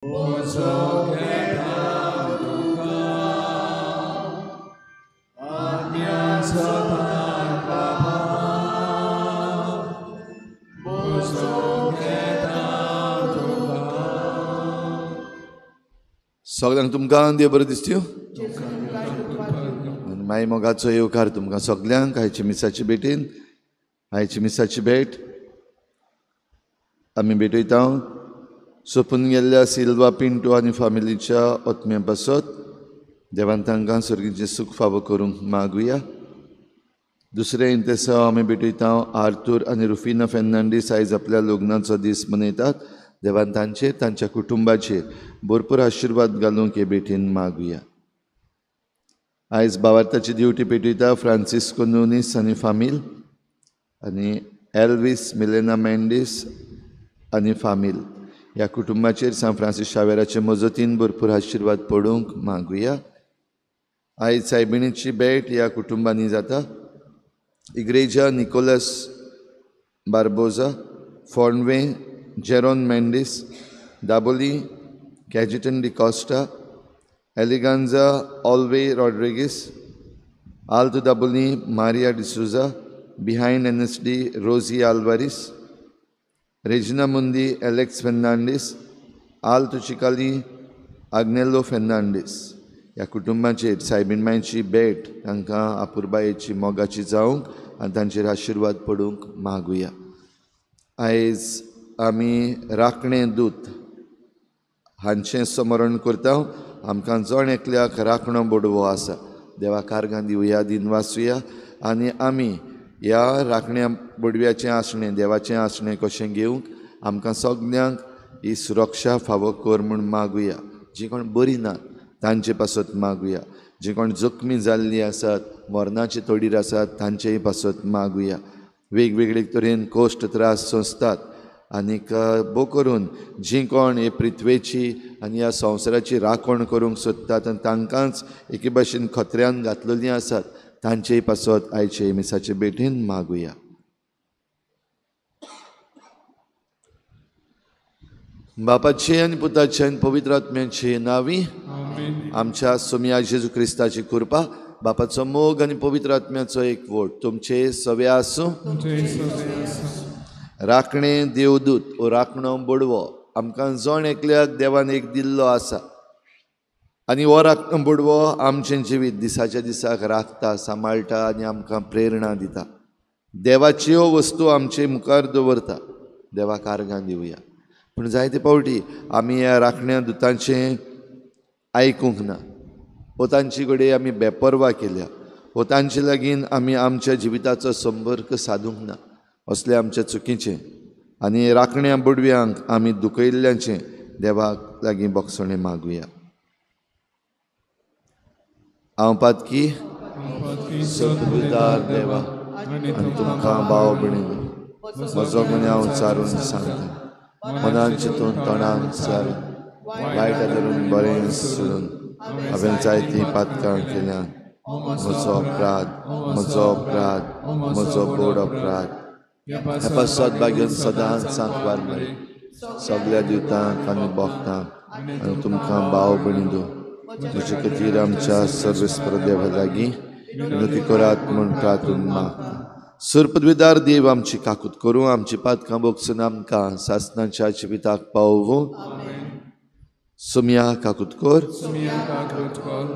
सगळ्यांक तुमकां देव बरें दिसत्यो आनी माई मोगाचो येवकार तुमकां सगल्यांक आयची मिसाची भेटीन. आयची मिसाची भेट आमी भेटयता सोंपून गेल्ल्या सिल्वा पिंटो आनी फामिलीच्या ओतम्या पासत देवान तांकां सर्गीचें सूख फावो करूंक मागुया. दुसरें इंतेसांव आमी भेटयता आर्थूर आनी रुफिना फेर्नांडीस आयज आपल्या लग्नाचो दीस मनयतात. देवान तांचेर तांच्या कुटुंबाचेर भरपूर आशिर्वाद घालूंक हे भेटीन मागुया. आयज बावार्थाची दिवटी पेटयता फ्रांसिस्को नुनीस आनी फामील आनी एल्वीस मिलेना मेंडीस आनी फामील ह्या कुटुंबाचेर सांत फ्रांसीस शावेराचे मजतीन भरपूर आशिर्वाद पडूंक मागुया. आयज सायबिणीची भेट ह्या कुटुंबांनी जाता. इग्रेजा निकोलस बार्बोजा, फोंडवे जेरोन मेंडीस, दाबोली कॅजिटन डिकॉस्टा, एलिगांजा ऑल्वे Rodrigues, Alto Dabolim Maria D'Souza, behind NSD Rosy Alvares, Regina Mundi Alex Fernandes, Alto Chicalim Agnelo Fernandes ह्या कुटुंबाचेर सायबीण मांयची भेट तांकां आपुरबायेची मोगाची जावंक आनी तांचेर आशिर्वाद पडूंक मागुया. आयज आमी राखणे दूत हांचें स्मरण करता. आमकां जण एकल्याक राखणो बोडवो आसा. देवा कारगां दिवया, दिनवासुया आनी आमी ह्या राखण्या बोडव्याचें आसणें देवाचें आसणें कशें घेवंक आमकां सगल्यांक ही सुरक्षा फावो कर म्हूण मागुया. जीं कोण बरीं नात तांचे पासत मागुया. जीं कोण जखमी जाल्लीं आसात, मरणाचे तडीर आसात तांचेय पासत मागुया. वेगवेगळे तरेन कश्ट त्रास सोंसतात आनीक भोव करून जीं कोण हे पृथ्वेची आनी ह्या संवसाराची राखण करूंक सोदतात आनी तांकांच एके भाशेन खतऱ्यान घातलेलीं आसात तांचेय पासत आयचे मिसाचे भेटीन मागुया. बापाचे आनी पुताचे आनी पवित्र आत्म्याचे नांवी आमच्या सोमया जेजू क्रिस्ताची कृपा, बापाचो मोग आनी पवित्र आत्म्याचो एकवट तुमचे सवे आसूं. राखणे देवदूत ओ राखणो बोडवो आमकां जण एकल्याक देवान एक दिल्लो आसा आनी हो राखणो बोडवो आमचें जिवीत दिसाच्या दिसाक राखता, सांबाळटा आनी आमकां प्रेरणा दिता. देवाच्यो वस्तू आमचे मुखार दवरता. देवाक आर्गां दिवया. पूण जायते फावटी आमी ह्या राखण्या दुतांचें आयकूंक ना, वो तांचे कडेन आमी बेपर्वा केल्या, वो तांचे लागीं आमी आमच्या जिविताचो संपर्क सादूंक ना. असले आमच्या चुकीचें आनी राखण्या बोडव्यांक आमी दुखयल्ल्याचें देवाक लागीं बोगसणें मागुया. हांव पातकी सदबुदार देवा आनी तुमकां भाव भयणींनो म्हजो गुन्यांव चारून सांगता. मनान चिंतून तोंडान सारून वायट धरून बरें सोडून हांवें जायतीं पातकां केल्यात. म्हजो अपराध, म्हजो अपराध, म्हजो बोड अपराध. ह्या पासत बागेन सदांच सांकवार मरे सगल्या दिवतांक आनी भोगतांक आनी तुमकां भाव भयणींनो तुजे खातीर आमच्या सर्वेस्पर देवा लागीं विनती करात म्हूण प्रार्थना मागता. सर्पद्विदार देव आमची काकूत करूं, आमची पातकां भोगसून आमकां सासणाच्या जिविताक पावोवं. सोमया काकूत कर,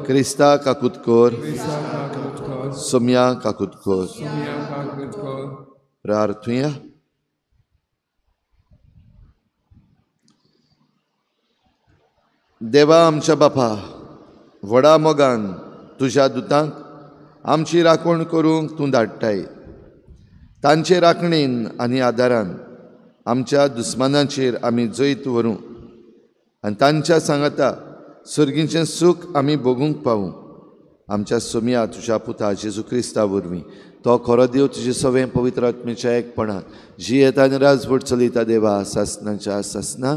क्रिस्ता काकूत कर, सोमया काकूत कर. प्रार्थुया. देवा आमच्या बापा, व्हडा मोगान तुज्या दुतांक आमची राखण करूंक तूं धाडटाय. तांचे राखणेन आनी आदारान आमच्या दुस्मानाचेर आमी जैत व्हरूं आनी तांच्या सांगाता सर्गीचें सूख आमी भोगूंक पावूं. आमच्या सोमया तुज्या पुता जेजू क्रिस्ता वरवीं तो खरो देव तुजे सवें पवित्र आत्म्याच्या एकपणान जियेता आनी राजवट चलयता देवा सासणाच्या सासना.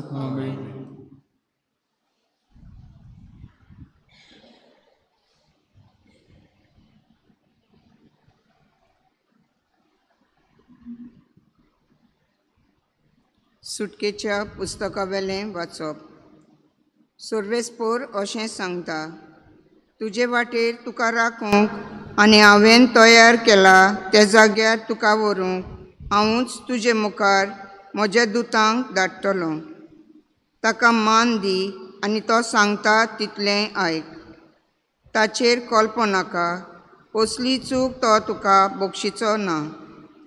सुटकेच्या पुस्तकावेलें वाचप. सर्वेस्पोर अशें सांगता, तुजे वाटेर तुका राखूंक आनी हांवें तयार केला त्या जाग्यार तुका व्हरूंक हांवूच तुजे मुखार म्हज्या दुतांक धाडटलो। ताका मान दी आनी तो सांगता तितलें आयक। ताचेर कल्पो नाका, कसली चूक तो तुका बक्षिचो ना,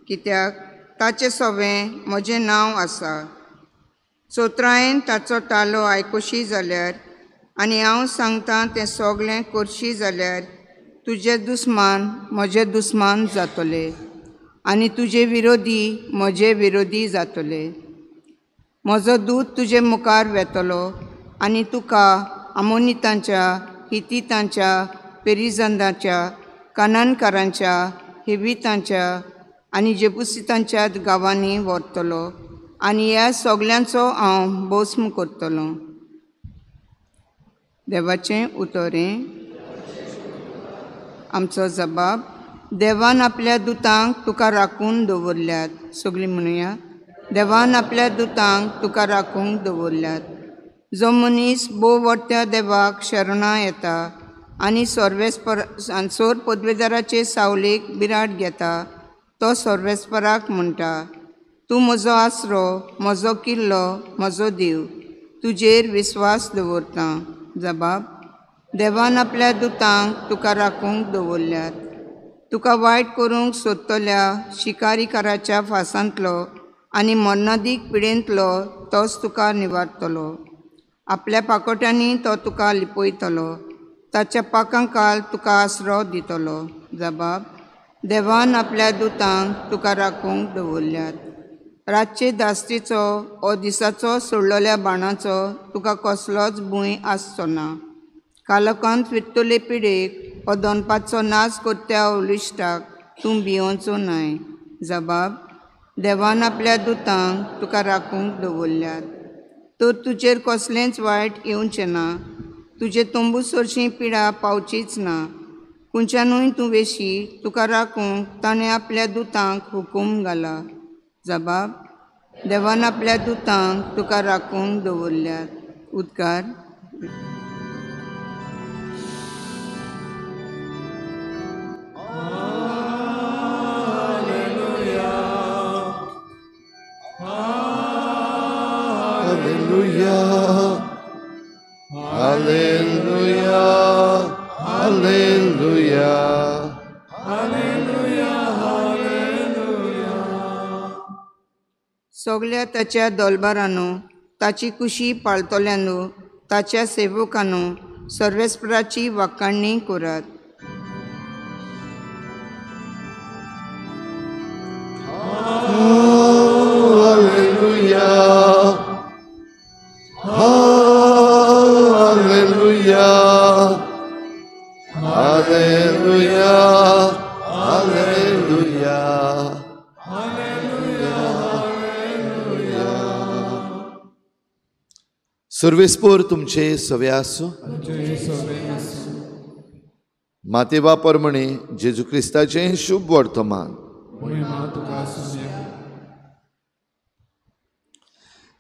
कित्याक ताचें सवें म्हजें नांव आसा। चोत्रायेन ताचो तालो आयकुशी जाल्यार आनी हांव सांगता तें सगळें करशी जाल्यार तुजे दुस्मान म्हजे दुस्मान जातले आनी तुजे विरोधी म्हजे विरोधी जातले। म्हजो दूत तुजे मुखार वेतलो आनी तुका आमोनितांच्या, हितीतांच्या, पेरिजंदांच्या, कानानकारांच्या, हेवितांच्या आनी जेबुसितांच्या गांवांनी व्हरतलो आनी ह्या सगल्यांचो हांव भस्म करतलो। देवाचें उतरें। आमचो जबाब, देवान आपल्या दुतांक तुका राखून दवरल्यात। सगळीं म्हणुया, देवान आपल्या दुतांक तुका राखूंक दवरल्यात। जो मनीस भोव व्हडत्या देवाक शरणां येता आनी सर्वेस्पर सोर पदवेदाराचे सावलेक बिराड घेता तो सर्वेस्पराक म्हणटा, तूं म्हजो आसरो, म्हजो किल्लो, म्हजो देव, तुजेर विस्वास दवरता। जबाब, देवान आपल्या दुतांक तुका राखूंक दवरल्यात। तुका वायट करूंक सोदतल्या शिकारीकाराच्या फासांतलो आनी मरणादीक पिडेंतलो तोच तुका निवारतलो। आपल्या पाकोट्यांनी तो तुका लिपयतलो, ताच्या पाकांकाल तुका आसरो दितलो। जबाब, देवान आपल्या दुतांक तुका राखूंक दवरल्यात। रातचे दास्तीचो ओ दिसाचो सोडलेल्या बाणाचो तुका कसलोच भंय आसचो ना। कालोकांत फिरतले पिडेक ओ दनपाचो नाश करत्या उलिश्टाक तूं भियोवचो न्हय। जबाब, देवान आपल्या दुतांक तुका राखूंक दवरल्यात। तर तुजेर कसलेंच वायट येवचें ना, तुजे तंबू सरशी पिडा पावचीच ना। खंयच्यानूय तूं वेशी, तुका राखूंक ताणें आपल्या दुतांक हुकूम घाला। जबाब, देवान आपल्या दुतांक तुका राखूंक दवरल्यात। उद्गार। Hallelujah, hallelujah, hallelujah, hallelujah, hallelujah. सगल्या ताच्या दोलबारांनो, ताची कुशी पाळतल्यांनो, ताच्या सेवकांनो सर्वेस्पराची वाखाणणी करात। Hallelujah, hallelujah, hallelujah, hallelujah, hallelujah. सर्वेस्पोर तुमचे सवे आसूं। मातेवा परमणे जेजू क्रिस्ताचें शुभ वर्तमान।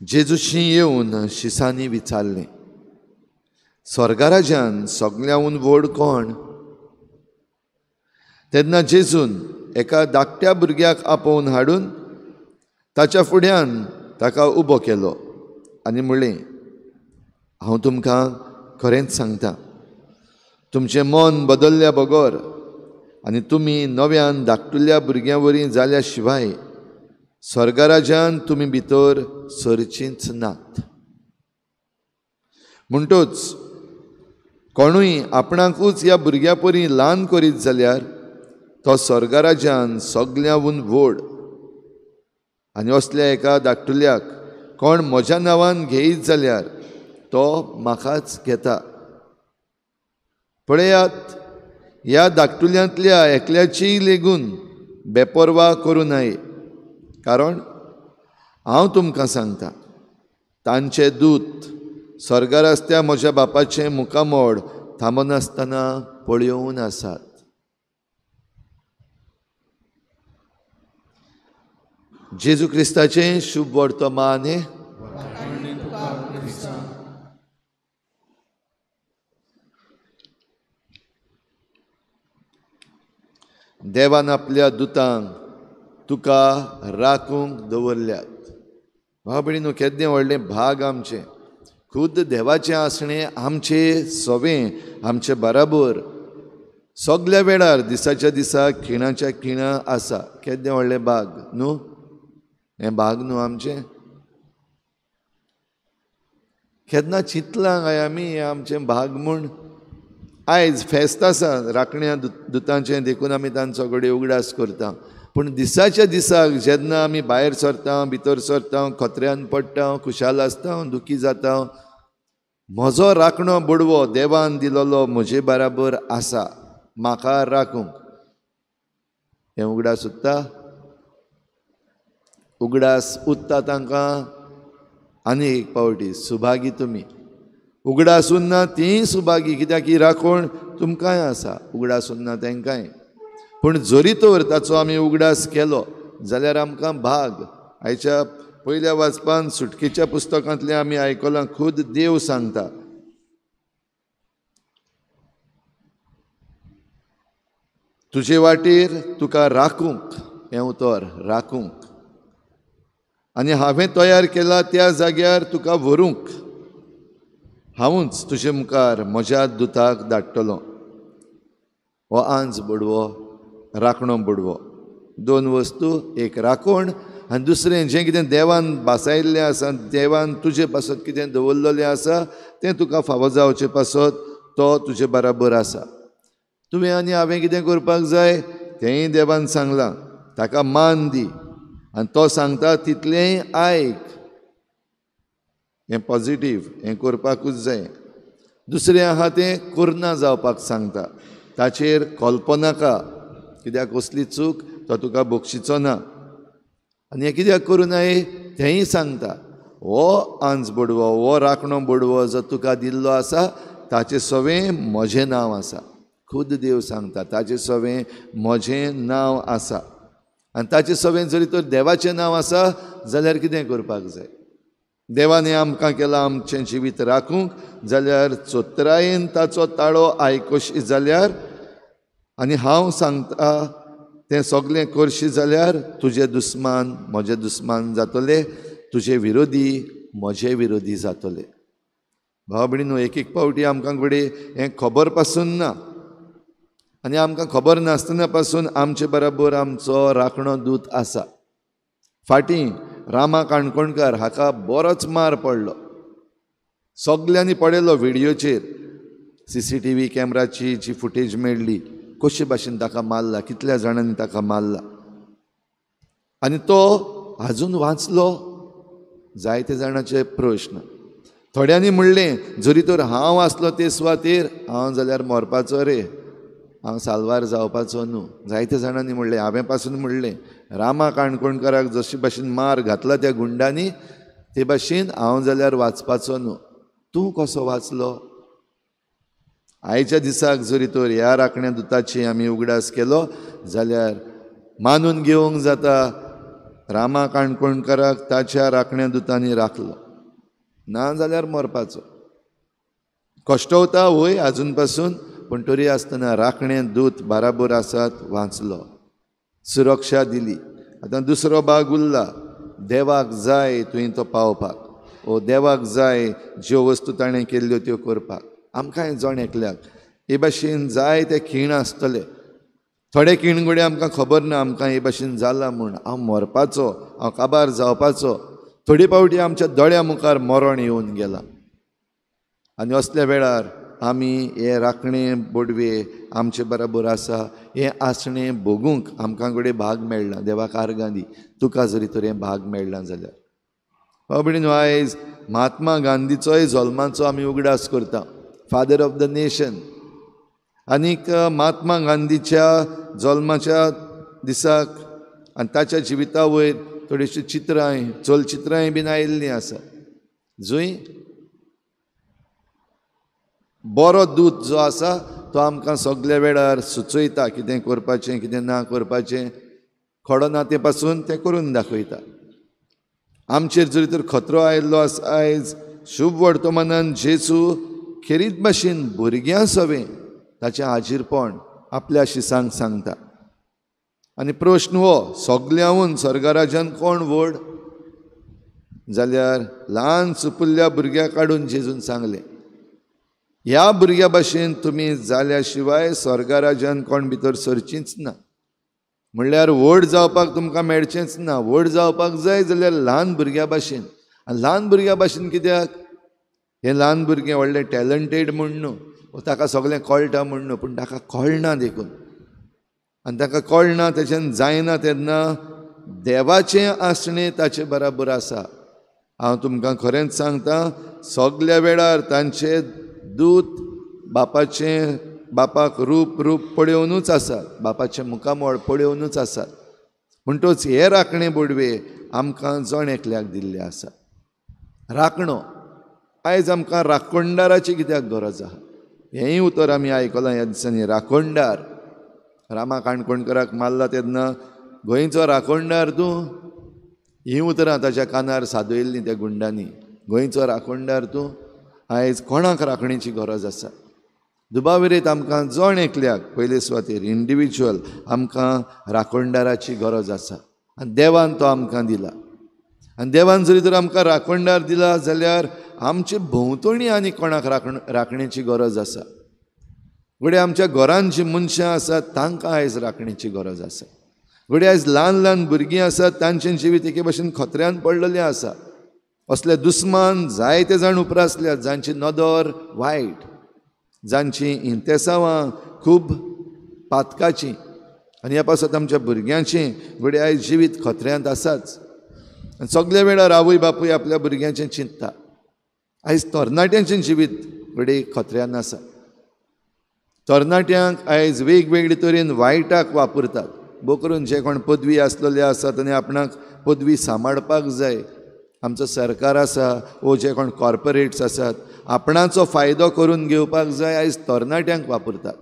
जेजूशी येवन शिसांनी विचारलें, स्वर्गाराज्यान सगळ्यांहून व्हड कोण? तेन्ना जेजून एका धाकट्या भुरग्याक आपोवन हाडून ताच्या फुड्यान ताका उबो केलो आनी म्हणलें, हांव तुमकां खरेंच सांगता, तुमचें मन बदलल्या बगर आनी तुमी नव्यान धाकटुल्या भुरग्यां वरी जाल्या शिवाय स्वर्गाराज्यान तुमी भितर सरचींच नात। म्हणटूच कोणूय आपणाकूच ह्या भुरग्यां परी ल्हान करीत जाल्यार तो स्वर्गाराज्यान सगळ्यांहून व्हड। आनी असल्या एका धाकटुल्याक कोण म्हज्या नांवान घेयत जाल्यार तो म्हाकाच घेता। पळयात, ह्या धाकटुल्यांतल्या एकल्याचीय लेगून बेपर्वा करूं नये, कारण हांव तुमकां सांगता, तांचे दूत स्वर्गार आसत्या म्हज्या बापाचें मुखामोड थांबनासतना पळोवन आसात। जेजू क्रिस्ताचें शुभ वर्तमान। देवान आपल्या दुतांक तुका राखूंक दवरल्यात. भाव भयणीनो, केद्दें व्हडलें भाग आमचें, खुद्द देवाचें आसणें आमचें सवें, आमचे बराबर सगल्या वेळार, दिसाच्या दिसा, खिणाच्या खिणा आसा. केद्दें व्हडलें भाग न्हू हें, भाग न्हू आमचें. केन्ना चिंतलां काय आमी हें आमचें भाग म्हूण? आयज फेस्त आसा राखण्या दुतांचें, देखून आमी तांचो कडेन उगडास करता. पूण दिसाच्या दिसाक जेन्ना आमी भायर सरता, भितर सरता, खत्र्यान पडटा, खुशाल आसता, दुखी जाता, म्हजो राखणो बडवो देवान दिलोलो म्हजे बराबर आसा म्हाका राखूंक, हें उगडास उत्ता, उगडास उत्ता तांकां. आनी एक पावटी सुभागी तुमी, उगडास उरना तीय सुभागी, कित्याक ही राखण तुमकांय आसा, उगडास उरना तांकांय. पूण जरी तर ताचो आमी उगडास केलो जाल्यार आमकां भाग. आयच्या पयल्या वाचपान सुटकेच्या पुस्तकांतलें आमी आयकलां, खुद देव सांगता, तुजे वाटेर तुका राखूंक, हें उतर राखूंक, आनी हांवें तयार केला त्या जाग्यार तुका व्हरूंक हांवूच तुजे मुखार म्हज्या दुताक धाडटलो. हो आंज बडवो, राखणो बडवो, दोन वस्तू, एक राखण आनी दुसरें जें कितें देवान भासायिल्लें आसा, देवान तुजे पासत कितें दवरलेलें आसा तें तुका फावो जावचे पासत तो तुजे बराबर आसा. तुवें आनी हांवें कितें करपाक जाय तेंय देवान सांगलां, ताका मान दी आनी तो सांगता तितलेंय आयक. हें पॉजिटीव, हें करपाकूच जाय. दुसरें आहा तें करना जावपाक सांगता, ताचेर कल्पो नाका, कित्याक कसली चूक तो तुका बक्षिचो ना. आनी हें कित्याक करूं नये तेंय सांगता. हो आंज बडवो, हो राखणो बडवो जो तुका दिल्लो आसा ताचें सवें म्हजें नांव आसा. खुद्द देव सांगता ताचें सवें म्हजें नांव आसा. आनी ताचें सवें जरी तर देवाचें नांव आसा जाल्यार कितें करपाक जाय? देवान हें आमकां केलां आमचें जिवीत राखूंक, जाल्यार चोत्रायेन ताचो ताळो आयकशी जाल्यार आनी हांव सांगता तें सगलें करशी जाल्यार तुजे दुस्मान म्हजे दुस्मान जातले, तुजे विरोधी म्हजे विरोधी जातले. भाव भयणीनो, एक एक पावटी आमकां घडये हें खबर पासून ना, आनी आमकां खबर नासतना पासून आमचे बराबर आमचो राखणो दूत आसा. फाटीं रामा काणकोणकार हाका बरोच मार पडलो, सगल्यांनी पळयलो व्हिडियोचेर, CCTV कॅमराची जी फुटेज मेळ्ळी, कशे भाशेन ताका मारला, कितल्या जाणांनी ताका मारला, आनी तो आजून वाचलो. जायते जाणांचे प्रश्न. थोड्यांनी म्हणलें जरी तर हांव आसलो ते सुवातेर हांव जाल्यार मरपाचो रे, हांव साल्वार जावपाचो न्हू. जायते जाणांनी म्हणलें, हांवें पासून म्हणलें, रामा काणकोणकाराक जशे भाशेन मार घातला त्या गुंडांनी ते भाशेन हांव जाल्यार वाचपाचो न्हू. तूं कसो वाचलो? आयच्या दिसाक जरी तर ह्या राखण्या दुताची आमी उगडास केलो जाल्यार मानून घेवंक जाता रामा काणकोणकाराक ताच्या राखण्या दुतांनी राखलो, ना जाल्यार मरपाचो. कश्टवता वय आजून पासून, पूण तरी आसतना राखणे दूत बराबर आसात, वाचलो, सुरक्षा दिली. आतां दुसरो भाग उरला, देवाक जाय तुवें तो पावपाक, ओ देवाक जाय ज्यो वस्तू ताणें केल्ल्यो त्यो करपाक. आमकांय जण एकल्याक हे भाशेन जाय ते खीण आसतले. थोडे खीण घडये आमकां खबर ना आमकां हे भाशेन जालां म्हूण, हांव मरपाचो, हांव काबार जावपाचो. थोडे पावटी आमच्या दोळ्या मुखार मरण येवन गेलां, आनी असल्या वेळार आमी हे राखणे बोडवे आमचे बराबर आसा हें आसणें भोगूंक आमकां घडये भाग मेळना. देवाक आर्गां दी तुका जरी तर हें भाग मेळना जाल्यार. भाव भयणीनो, आयज महात्मा गांधीचोय जल्माचो आमी उगडास करता, फादर ऑफ the nation. आनीक महात्मा गांधीच्या जल्माच्या दिसाक आनी ताच्या जिविता वयर थोडीशीं चित्रांय, चलचित्रांय बीन आयिल्लीं आसा, जंय बरो दूत जो आसा तो आमकां सगल्या वेळार सुचयता कितें करपाचें, कितें ना करपाचें, खडो ना तें पासून तें करून दाखयता. आमचेर जरी तर खतरो आयिल्लो आसा आयज, शुभ वर्तमानान जेजू खेरीत भाशेन भुरग्यां सवें ताचें हाजीरपण आपल्या शिसांक सांगता. आनी प्रश्न हो, सगल्यांहून स्वर्गराज्यान कोण व्हड? जाल्यार ल्हान सुपुल्ल्या भुरग्याक काडून जेजून सांगलें, ह्या भुरग्या भाशेन तुमी जाल्या शिवाय स्वर्गराज्यान कोण भितर सरचींच ना. म्हणल्यार व्हड जावपाक तुमकां मेळचेंच ना. व्हड जावपाक जाय जाल्यार ल्हान भुरग्या भाशेन. आनी ल्हान भुरग्या भाशेन कित्याक? हें ल्हान भुरगें व्हडलें टॅलंटेड म्हूण न्हू, ताका सगळें कळटा म्हूण न्हू, पूण ताका कळना देखून. आनी ताका कळना, तेच्यान जायना, तेन्ना देवाचें आसणें ताचे बराबर आसा. हांव तुमकां खरेंच सांगता, सगल्या वेळार तांचे दूत बापाचें बापाक रूप रूप पळोवनूच आसात, बापाचें मुखामळ पळोवनूच आसात. म्हणटच हे राखणे बोडवे आमकां जण एकल्याक दिल्ले आसा. राखणो आयज आमकां राखणदाराची कित्याक गरज आसा? हेंय उतर आमी आयकलां ह्या दिसांनी, राखणदार. रामा काणकोणकराक मारला तेन्ना गोंयचो राखणदार तूं, हीं उतरां ताच्या कानार सादयल्लीं त्या गुंडांनी. गोंयचो राखणदार तूं. आयज कोणाक राखणेची गरज आसा? दुबाविरेत आमकां जण एकल्याक पयले सुवातेर इंडिविज्युअल आमकां राखणदाराची गरज आसा. आनी देवान तो आमकां दिला. आनी देवान जरी तर आमकां राखणदार दिला जाल्यार आमचे भोंवतणी आनी कोणाक राखणेची गरज आसा? घडये आमच्या घरान जीं मनशां आसात तांकां आयज राखणेची गरज आसा. घडये आयज ल्हान ल्हान भुरगीं आसात तांचें जिवीत एके भशेन खतऱ्यान पडलेलें आसा. असले दुस्मान जायते जाण उप्रासल्यात, जांची नदर वायट, जांची इंतेसांवां खूब पातकाचीं. आनी ह्या पासत आमच्या भुरग्यांचें घडये आयज जिवीत खतऱ्यांत आसाच. आनी सगल्या वेळार आवय बापूय आपल्या भुरग्यांचें चिंतता. आयज तरणाट्यांचें जिवीत घडये खतऱ्यान आसा. तरणाट्यांक आयज वेगवेगळे तरेन वायटाक वापरतात. भोव करून जे कोण पदवी आसलेले आसात आनी आपणाक पदवी सांबाळपाक जाय, आमचो सरकार आसा वो जे कोण कॉर्पोरेट्स आसात आपणाचो फायदो करून घेवपाक जाय, आयज तरणाट्यांक वापरतात.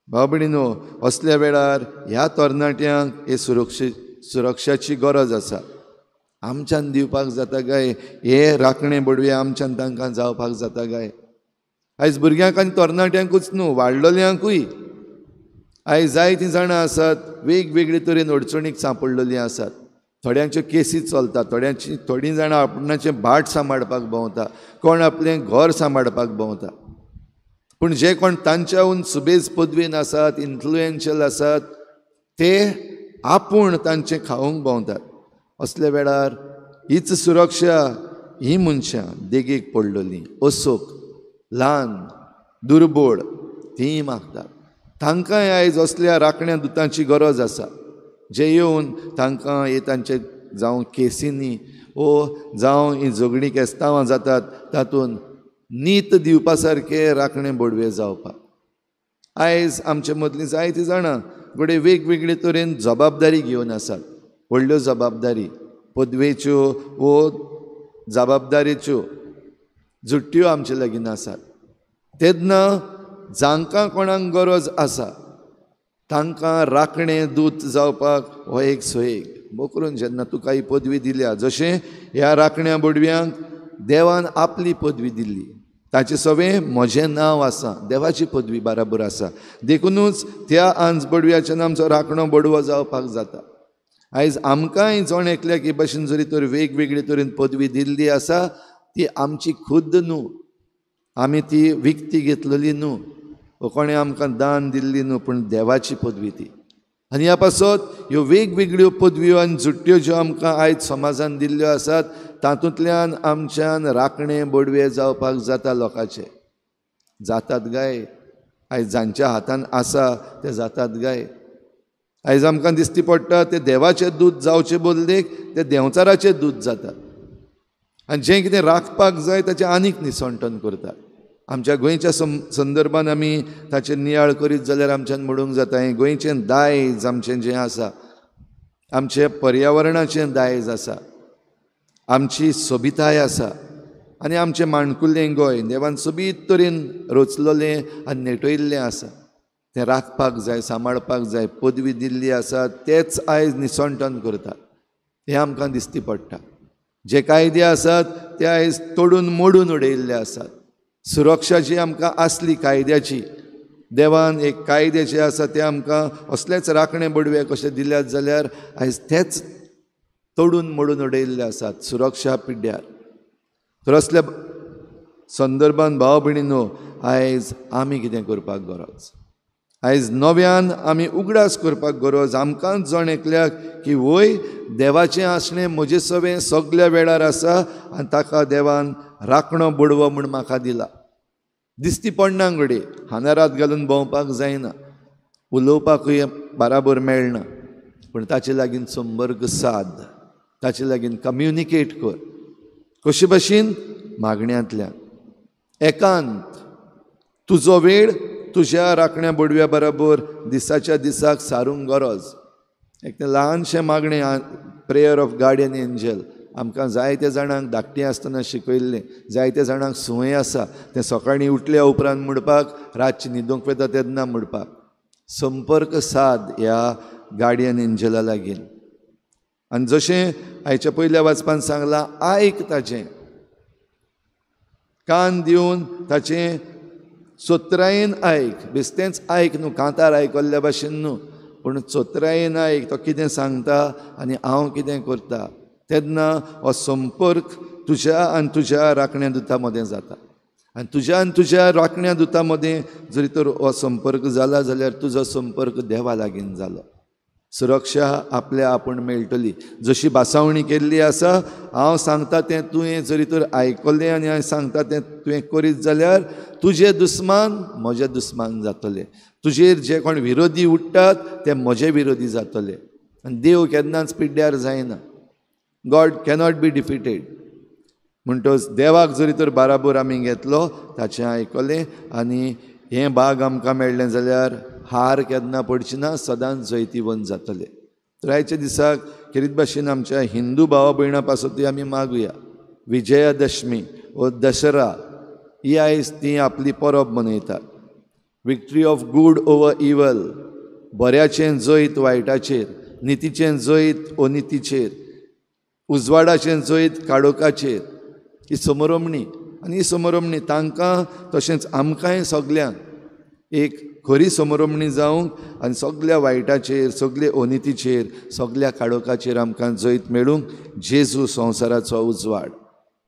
भाव भयणीनो, असल्या वेळार ह्या तरणाट्यांक हे सुरक्षाची गरज आसा. आमच्यान दिवपाक जाता काय हे राखणे बडवे आमच्यान तांकां जावपाक जाता काय? आयज भुरग्यांक आनी तरणाट्यांकूच न्हू, वाडलेल्यांकूय आयज जायतीं जाणां आसात वेगवेगळे तरेन अडचणीक सांपडलेलीं आसात. थोड्यांच्यो केसी चलता, थोड्यांची थोडीं जाणां आपणाचें भाट सांबाळपाक भोंवता, कोण आपलें घर सांबाळपाक भोंवता. पूण जे कोण तांच्याहून सुबेज पदवेन आसात, इन्फ्लुएन्शियल आसात, ते आपूण तांचें खावंक भोंवतात. असल्या वेळार हीच सुरक्षा ही मनशां देगेक पडलेलीं, असोक, ल्हान, दुर्बळ तीं मागतात. तांकांय आयज असल्या राखण्या दुतांची गरज आसा, जे येवन तांकां हे तांचे जावं केसींनी वो जावं ही झगडीं केस्तांवां जातात तातूंत नीत दिवपा सारके राखणे बोडवे जावपाक. आयज आमचे मदलीं जायतीं जाणां घडये वेगवेगळे तरेन जबाबदारी घेवन आसात, व्हडल्यो जबाबदारी पदवेच्यो वो जबाबदारेच्यो जुट्ट्यो आमचे लागीं आसात. तेन्ना जांकां कोणाक गरज आसा तांकां राखणे दूत जावपाक हो एक सोयेक. भोव करून जेन्ना तुका ही पदवी दिल्या, जशें ह्या राखण्या बोडव्यांक देवान आपली पदवी दिल्ली, ताचें सवें म्हजें नांव आसा, देवाची पदवी बराबर आसा, देखुनूच त्या आंज बोडव्याच्यान आमचो राखणो बोडवो जावपाक जाता. आयज आमकांय जण एकल्याक हे भाशेन जरी तर वेगवेगळे तरेन पदवी दिल्ली आसा, ती आमची खुद्द न्हू, आमी ती विकती घेतलेली न्हू, वो कोणें आमकां दान दिल्ली न्हू, पूण देवाची पदवी ती. आनी ह्या पासत ह्यो वेगवेगळ्यो पदव्यो आनी जुट्ट्यो ज्यो आमकां आयज समाजान दिल्ल्यो आसात तातूंतल्यान आमच्यान राखणे बोडवे जावपाक जाता. लोकांचे जातात गाय आयज जांच्या हातान आसा ते जातात गाय. आयज आमकां दिसती पडटा ते देवाचें दूत जावचे बदलेक ते देंवचाराचें दूत जातात आनी जें कितें राखपाक जाय ताचें आनीक निसणटन करतात. आमच्या गोंयच्या संदर्भान आमी ताचेर नियाळ करीत जाल्यार आमच्यान म्हणूंक जाता हें गोंयचें दायज आमचें जें आसा, आमचें पर्यावरणाचें दायज आसा, आमची सोबिताय आसा आनी आमचें माणकुलें गोंय देवान सोबीत तरेन रचलेलें आनी नेटयल्लें आसा. तें राखपाक जाय, सांबाळपाक जाय. पदवी दिल्ली आसा तेच आयज निसणटन करतात, हें आमकां दिसती पडटा. जे कायदे आसात ते आयज तोडून मोडून उडयल्ले आसात. सुरक्षा जी आमकां आसली कायद्याची, देवान एक कायदे जे आसा ते आमकां असलेच राखणे बडवे कशे दिल्यात जाल्यार आयज तेच तोडून मोडून उडयल्ले आसात सुरक्षा पिड्ड्यार. तर असल्या संदर्भान भाव भयणीनो आयज आमी कितें करपाक गरज, आयज नव्यान आमी उगडास करपाक गरज आमकांच जण एकल्याक की वय देवाचें आसणें म्हजे सवें सगल्या वेळार आसा आनी ताका देवान राखणो बडवो म्हूण म्हाका दिला. दिसती पडना घडये, हानारात घालून भोंवपाक जायना, उलोवपाकूय बाराबर मेळना, पूण ताचे लागीं संपर्क साद, ताचे लागीं कम्युनिकेट कर. कशे भशेन? मागण्यांतल्यान. एकांत तुजो वेळ तुज्या राखण्या बडव्या बराबर दिसाच्या दिसाक सारूंक गरज. एक तें ल्हानशें मागणें, प्रेयर ऑफ गार्डियन एंजल, आमकां जायत्या जाणांक धाकटीं आसतना शिकयल्लें, जायत्या जाणांक संवय आसा तें सकाळीं उठल्या उपरांत म्हणपाक, रातची न्हिदूंक वता तेन्ना म्हणपाक. संपर्क साद ह्या गार्डियन एंजला लागीं. आनी जशें आयच्या पयल्या वाचपान सांगलां, आयक ताचें, कान दिवन ताचें चोत्रायेन आयक, बेस्तेंच आयक न्हू कांतार आयकल्ल्या भाशेन न्हू, पूण चोत्रायेन आयक तो कितें सांगता आनी हांव कितें करता. तेन्ना हो संपर्क तुज्या आनी तुज्या राखण्या दुता मदें जाता आनी तुज्या आनी तुज्या राखण्या दुता मदें जरी तर हो संपर्क जाला जाल्यार तुजो संपर्क देवा लागीं जालो. सुरक्षा आपल्या आपूण मेळटली. जशी भासावणी केल्ली आसा, हांव सांगता तें तुवें जरी तर आयकलें आनी हांव सांगता तें तुवें करीत जाल्यार तुजे दुस्मान म्हजे दुस्मान जातले, तुजेर जे कोण विरोधी उठ्ठात ते म्हजे विरोधी जातले. आनी देव केन्नाच पिड्ड्यार जायना. गॉड कॅनॉट बी डिफिटेड. म्हणटच देवाक जरी तर बाराबर आमी घेतलो, ताचें आयकलें आनी हें भाग आमकां मेळ्ळें जाल्यार हार केन्ना पडची ना, सदांच जैतिवंत जातले. तर आयच्या दिसाक खेरीत भाशेन आमच्या हिंदू भावा भयणां पासतूय आमी मागुया. विजयादशमी वो दशरा ही आयज ती आपली परब मनयतात. Victory of good over evil, बऱ्याचें जैत वायटाचेर, नितीचें जैत अनितीचेर, उजवाडाचें जैत काळोखाचेर, ही समरमणी. आनी ही समरमणी तांकां तशेंच आमकांय सगल्यांक एक खरी समरमणी जावंक आनी सगल्या वायटाचेर, सगले अनितीचेर, सगल्या काळोखाचेर आमकां जैत मेळूंक जेजू संवसाराचो उजवाड.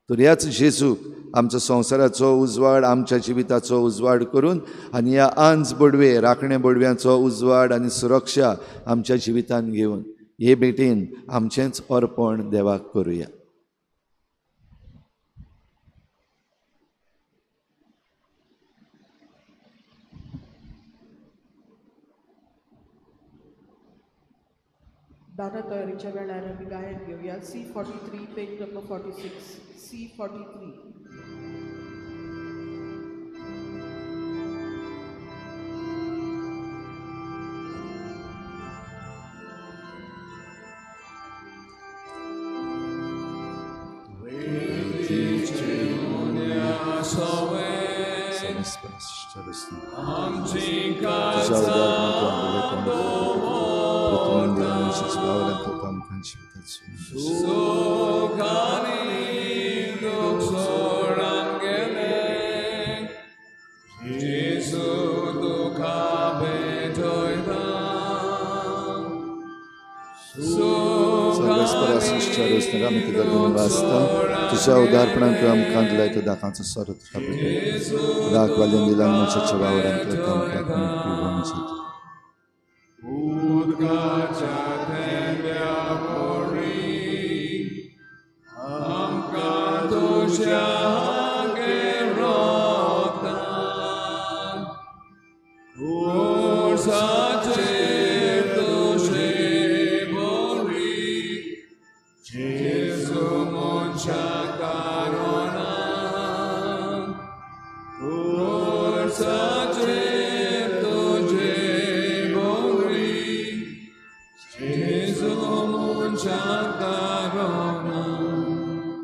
तर ह्याच जेजूक आमचो संवसाराचो उजवाड, आमच्या जिविताचो उजवाड करून आनी ह्या आंज बडवे, राखणे बडव्यांचो उजवाड आनी सुरक्षा आमच्या जिवितांत घेवन हे भेटीन आमचेंच अर्पण देवाक करुया. दादा तयारीच्या वेळार आमी गायन घेवया. C43 page number 46, C43. तुझ्या उदारपणान तुवें आमकां दिलाय तो दाखांचो सोरो तुका भेटयता. दाख वाल्यान दिला मनशाच्या वावरांतल्या आमकां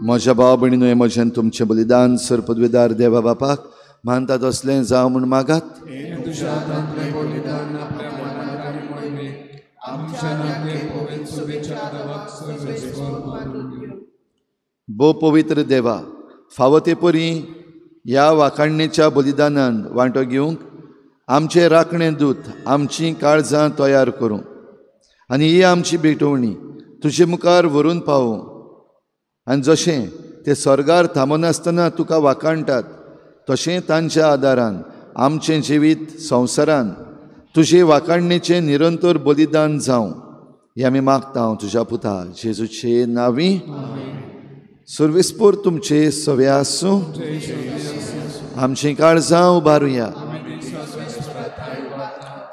म्हज्या भाव भयणीनो, हें म्हजें तुमचें बलिदान सर पदवीदार देवा बापाक मानता तसलें जावं म्हूण मागात. भोव पवित्र देवा, फावो ते परी ह्या वाखाणणेच्या बलिदानान वांटो घेवंक आमचे राखणे दूत आमचीं काळजां तयार करूं आनी ही आमची भेटवणी तुजे मुखार व्हरून पावूं आनी जशें ते स्वर्गार थांबनासतना तुका वाखाणटात तशें तांच्या आदारान आमचें जिवीत संवसारान तुजे वाखाणणेचें निरंतर बलिदान जावं हें आमी मागता तुज्या पुता जेजूचे नांवी. सर्वेस्पोर तुमचे सवे आसूं. आमचीं काळजां उबारुया.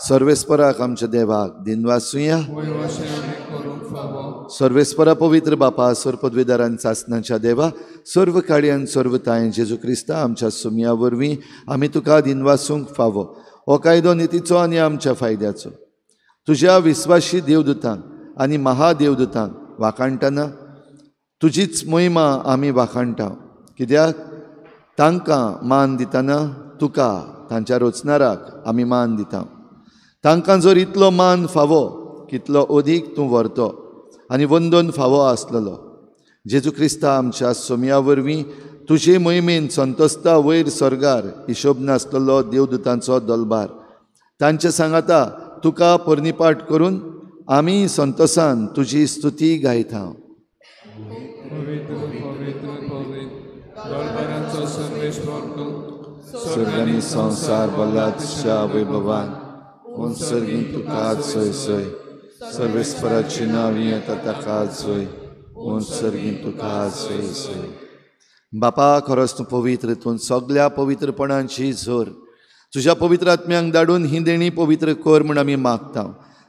सर्वेस्पराक आमच्या देवाक दिनवासुया. सर्वेस्परा पवित्र बापा, सर्व पदवीदारान सासनाच्या देवा, सर्व काळयान सर्व तायन जेजू क्रिस्ता आमच्या सुमया वरवीं आमी तुका दिनवासूंक फावो. हो कायदो नितीचो आनी आमच्या फायद्याचो. तुज्या विस्वाशी देवदूतांक आनी महादेवदूतांक वाखाणटना तुजीच मोहिमा आमी वाखाणटा, कित्याक तांकां मान दितना तुका तांच्या रचणाराक आमी मान दिता. तांकां जर इतलो मान फावो कितलो अदीक तूं व्हरतो आनी वंदन फावो आसलेलो. जेजू क्रिस्ता आमच्या सोमया वरवीं तुजे मोहिमेन संतोस्ता वयर स्वर्गार हिशोब नासलेलो देवदूतांचो दलबार तांचे सांगाता तुका पर्निपाट करून आमी संतोसान तुजी स्तुती गायता. स्वर्गानी संवसार बलाच्या वैभवान उंसर्गीं तुका सोय सोय सर्वेस्पराची नांवी येता ताका सोय उंसर्गीं तुका सोय सोय. बापा, खरोच तूं पवित्र, तूं सगल्या पवित्रपणाची जोर. तुज्या पवित्र आत्म्यांक धाडून ही देणी पवित्र कर म्हूण आमी मागता.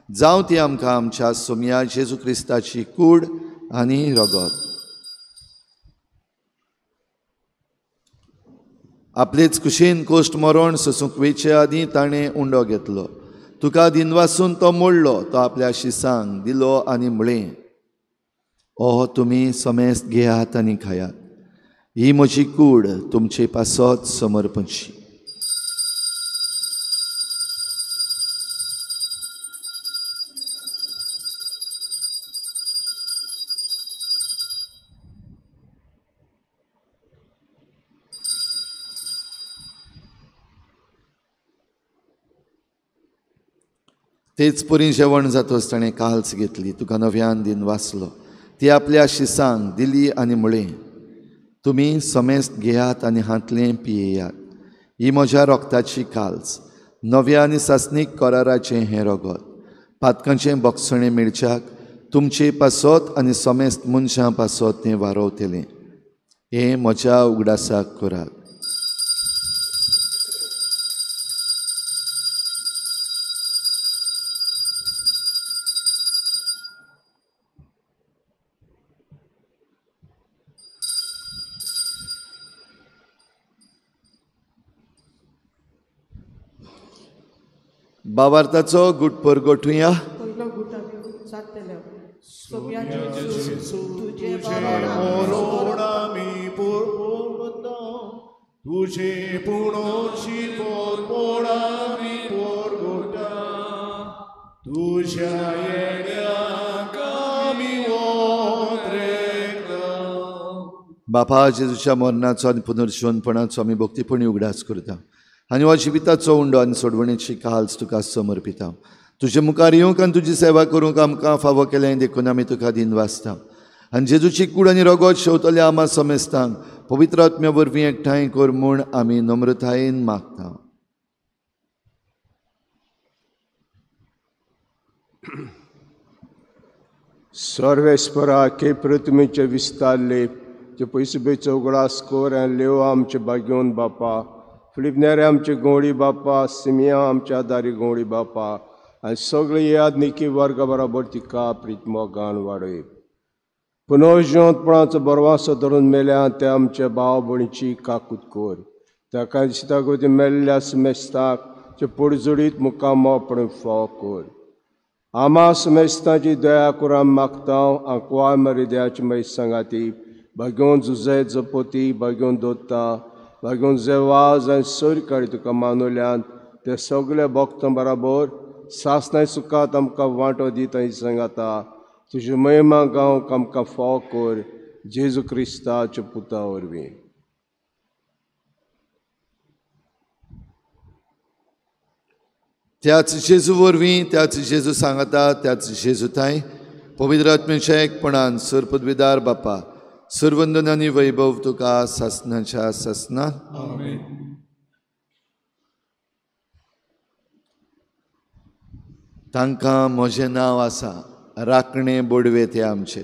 जावं ती आमकां आमच्या सोमया जेजू क्रिस्ताची कूड आनी रगत. आपलेच कुशीन कोश्ट मरण सोसूंक वेचे आदीं ताणें उंडो घेतलो. तुका दिनवासून तो मोडलो, तो आपल्या शिसांक दिलो आनी म्हळें, ओह तुमी समेस्त घेयात आनी खायात, ही म्हजी कूड तुमचे पासत समर्पणची. तेच परी जेवण जातच ताणें काल्स घेतली, तुका नव्यान दिन वाचलो, ती आपल्या शिसांक दिली आनी म्हळें, तुमी समेस्त घेयात आनी हांतलें पियेयात, ही म्हज्या रोगताची काल्स, नव्या आनी सासणीक कराराचें हें रगत, पातकांचें बक्षणें मेळच्याक तुमचे पासत आनी समेस्त मनशां पासत तें वारोवतलें. हें म्हज्या उगडासाक करात. बावार्थाचो गुट परगोटुया. बापा, जेजूच्या मरणाचो आनी पुनर्जीवनपणाचो आमी भक्तीपणी उगडास करता आनी हो जिविताचो उंडो आनी सोडवणेची काल्स तुका समर्पिता. तुजे मुखार येवंक आनी तुजी सेवा करूंक आमकां फावो केलें देखून आमी तुका दिनवासता. आनी जेजूची कूड आनी रगत शेवतल्या आमा समेस्तांक पवित्र आत्म्या वरवीं एकठांय कर म्हूण आमी नम्रतायेन मागता. सर्वेस्परा के प्रतिमेचे विस्तारले ते पयसो बेचो उगडास कर आनी लेव आमचे भाग्योन बापा, फिलीप नेरे आमचे गवळी बापा, सिमिया आमच्या आदारी गवळी बापा आनी सगळे याद निकी वर्गा बराबर तिका प्रितमोगान वाडय. पुनर्जिवंतपणाचो बरवासो धरून मेल्या ते आमच्या भाव भयणीची काकूत कर. ताका दिसता गोती मेल्ल्या समेस्ताक ते पोडजोडीत मुखामोपण फाव कर. आमा समेस्तांची दया करून मागता आंकवार मरिद्याची मागीर सांगाती भाग्योन जुजे जपोती भाग्योन दोत्ता भाग्योन जेवाज आनी सरकारी तुका मानवल्यान ते सगळे भक्तां बराबर सासणाय सुखात आमकां वांटो दिता सांगाता तुजी महिमा गावंक आमकां फाव कर जेजू क्रिस्ताच्या पुता वरवीं. त्याच जेजू वरवीं, त्याच जेजू सांगता, त्याच जेजू थांय पवित्र आत्म्याच्या एकपणान सर्वपदवीदार बापा सर्वंदन आनी वैभव तुका सासनाच्या सासना. तांकां म्हजें नांव आसा, राखणे बोडवे ते आमचे.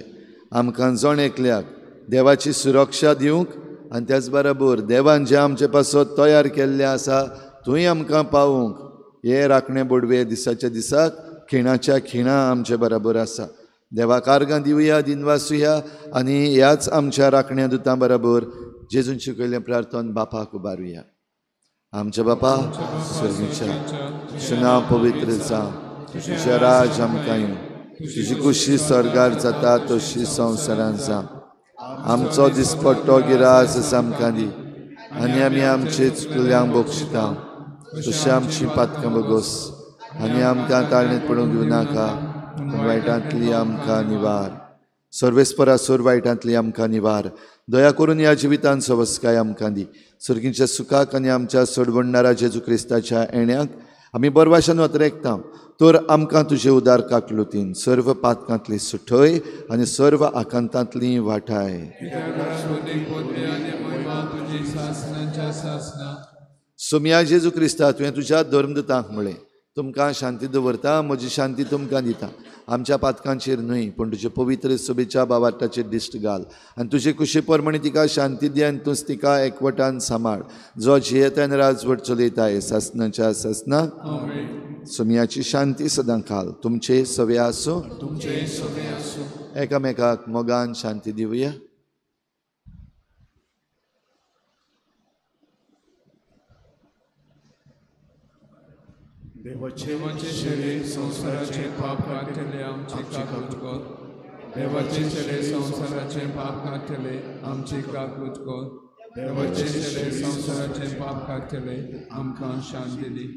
आमकां जण एकल्याक देवाची सुरक्षा दिवंक आनी त्याच बरोबर देवान जें आमचे पासत तयार केल्लें आसा थंय आमकां पावोवंक हे राखणे बोडवे दिसाच्या दिसाक खिणाच्या खिणा आमचे बरोबर आसा. देवाक आर्गां दिवया, दिनवासुया आनी ह्याच आमच्या राखण्या दुतां बरोबर जेजून शिकयल्लें प्रार्थन बापाक उबारुया. आमच्या बापा सर्गीच्या, तुजें नांव पवित्र जावं, तुजें राज आमकां येवं, तुजी कुशी स्वर्गार जाता तशी संवसारांत जावं. आमचो दिसपट्टो गिरास आमकां दी आनी आमी आमचे चुकल्यांक बक्षिता तशी आमची पातकां बगोस आनी आमकां ताळणेंत पडूंक दिवं नाका, वायटांतली आमकां निवार. सर्वेस्परा सोर वायटांतली आमकां निवार. दया करून ह्या जिवितान सवस्काय आमकां दी. सर्गीच्या सुखाक आनी आमच्या सोडवणणारा जेजू क्रिस्ताच्या येण्याक आमी बरवाशान वतरेकता तर आमकां तुजे उदार काकलुतीन सर्व पातकांतली सुठय आनी सर्व आकांतांतली वाठाय. सोमया जेजू क्रिस्ता, तुवें तुज्या धर्मदूतांक म्हळें, तुमकां शांती दवरता, म्हजी शांती तुमकां दिता. आमच्या पातकांचेर न्हय पूण तुजे पवित्र सभेच्या बावार्ताचेर दिश्ट घाल आनी तुजे कुशी प्रमाणे तिका शांती दी आनी तूंच तिका एकवटान सांबाळ, जो जियेता आनी राजवट चलयताय सासनाच्या सासना. सोमयाची शांती सदां खाल तुमचे सवे आसूं. एकामेकाक मोगान शांती दिवया. देवाचे शरीर संवसाराचे पाप काडटले आमची काकूत कर. देवाचे शरीर संवसाराचे पाप काडटले आमची काकूत कर. देवाचे शरीर संवसाराचे पाप काडटले आमकां शांती दी.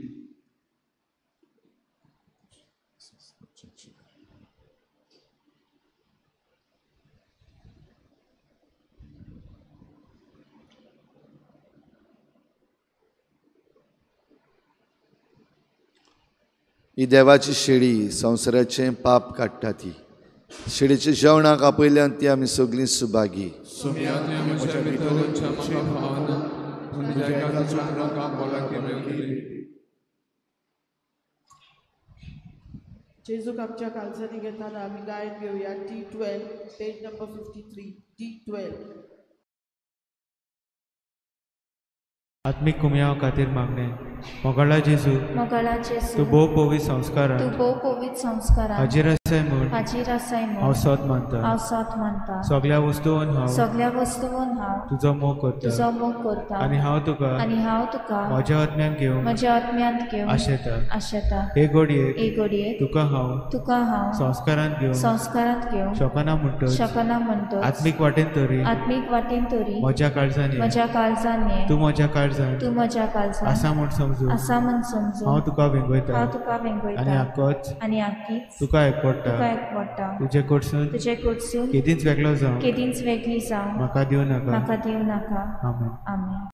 ही देवाची शेळी संवसाराचें पाप काडटा. ती शेळीच्या जेवणाक आपयल्यान ती आमी सगळीं सुभागी. जेजूक आमच्या काळजांनी घेताना आमी गायन घेवया T12 page number 53 T12. आत्मीक कुमयाव खातीर मागणें. मोगाळा जेजू, तूं भोव पवित्र संस्कारान हाजीर आसाय म्हूण हांव सोद मानता. सगळ्या वस्तून हांव तुजो मोग करता आनी हांव तुका म्हज्या आत्म्यांत घेवंक आशेता. हे घडयेक तुका हांव संस्कारांत घेवंक शकना म्हणटच आत्मीक वाटेन तरी म्हज्या काळजान ये, तूं म्हज्या काळजान आसा म्हूण समजून हांव तुका वेंगयता आनी आक्कीच तुका एकवटा. तुजे कडसून केदींच वेगळो जावं म्हाका दिवं नाका. आमेन. आमेन.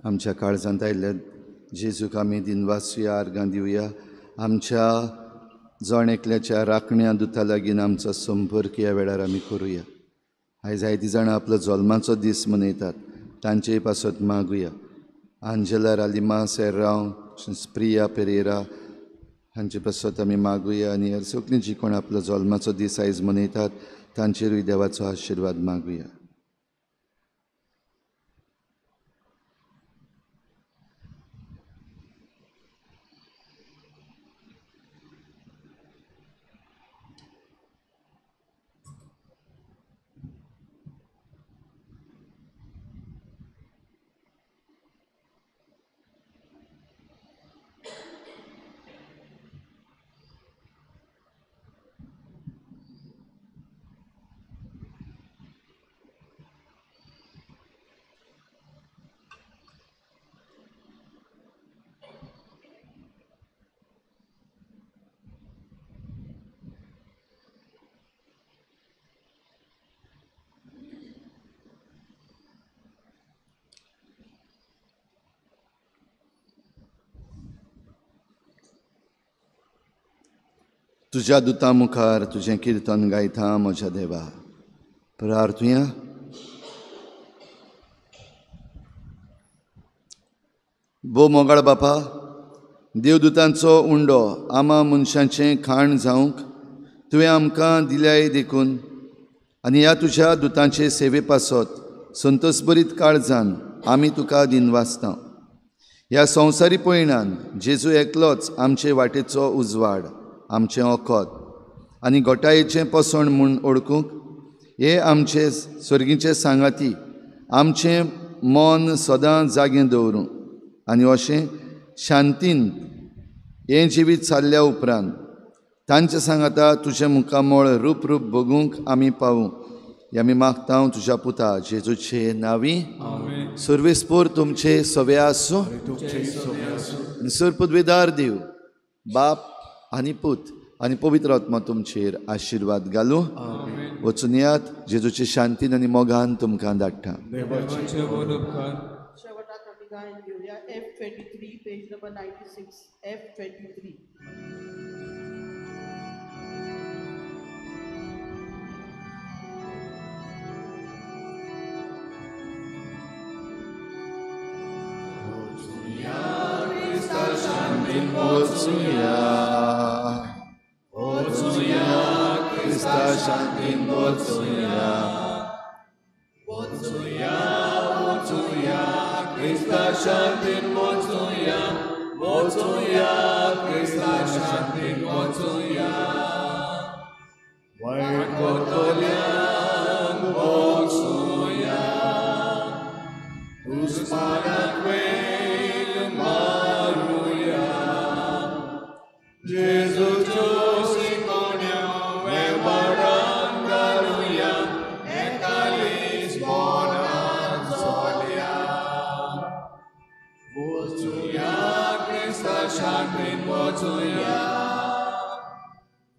आमच्या काळजांत आयिल्ल्या जेजूक आमी दिनवासुया, आर्गां दिवया. आमच्या जण एकल्याच्या राखण्या दुता लागीं आमचो संपर्क ह्या वेळार आमी करुया. आयज जायतीं जाणां आपलो जल्माचो दीस मनयतात, तांचेय पासत मागुया. आंजेला रालिमा सेर्रांव, प्रिया पेरेरा हांचे पासत आमी मागुया आनी हेर सगळीं जी कोण आपलो जल्माचो दीस आयज मनयतात तांचेरूय देवाचो आशिर्वाद मागुया. तुज्या दुता मुखार तुजें किर्तन गायता म्हज्या देवा. प्रार्थुया. भोव मोगाळ बापा, देवदुतांचो उंडो आमा मनशांचें खाण जावंक तुवें आमकां दिल्याय देखून आनी ह्या तुज्या दुतांचे सेवे पासत संतोसभरीत काळजान आमी तुका दिनवासता. ह्या संवसारी पयणान जेजू एकलोच आमचे वाटेचो उजवाड, आमचें ओखद आनी घोटायेचें पोसण म्हूण ओळखूंक हे आमचे सर्गीचे सांगाती आमचें मन सदां जागें दवरूं आनी अशें शांतीन हें जिवीत सारल्या उपरांत तांचे सांगाता तुजें मुखामळ रूप रूप बगूंक आमी पावूं. हे आमी मागता तुज्या पुता जेजूचे नांवी. सर्वेस्पोर तुमचे सवे आसूं. सर पदवेदार देव बाप आनी पूत आनी पवित्र आत्मा तुमचेर आशिर्वाद घालूं. वचून यात, जेजूचे शांतीन आनी मोगान तुमकां धाडटा. शेवटाक आमी गायन घेवया F23 page number 96 F23. वचुया, वचुया, क्रिस्ता शांतीन वचुया, वचुया, वचुया, क्रिस्ता शांतीन वचुया, वचुया, क्रिस्ता शांतीन वचुया. वायट करतल्यांक वचुया, दुस्मानाक वेग मारुया. जेजूच्यो शिकोवण्यो वेव्हारान घालुया, एकालीस मनान चलया. वचुया क्रिस्ता शांतीन वचुया,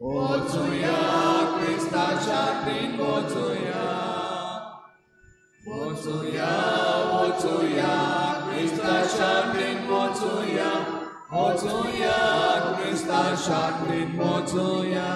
वचुया क्रिस्ता शांतीन वचुया, वचुया, वचुया क्रिस्ता शांतीन वचुया, वचुया क्रिस्ता शांतीन वचुया.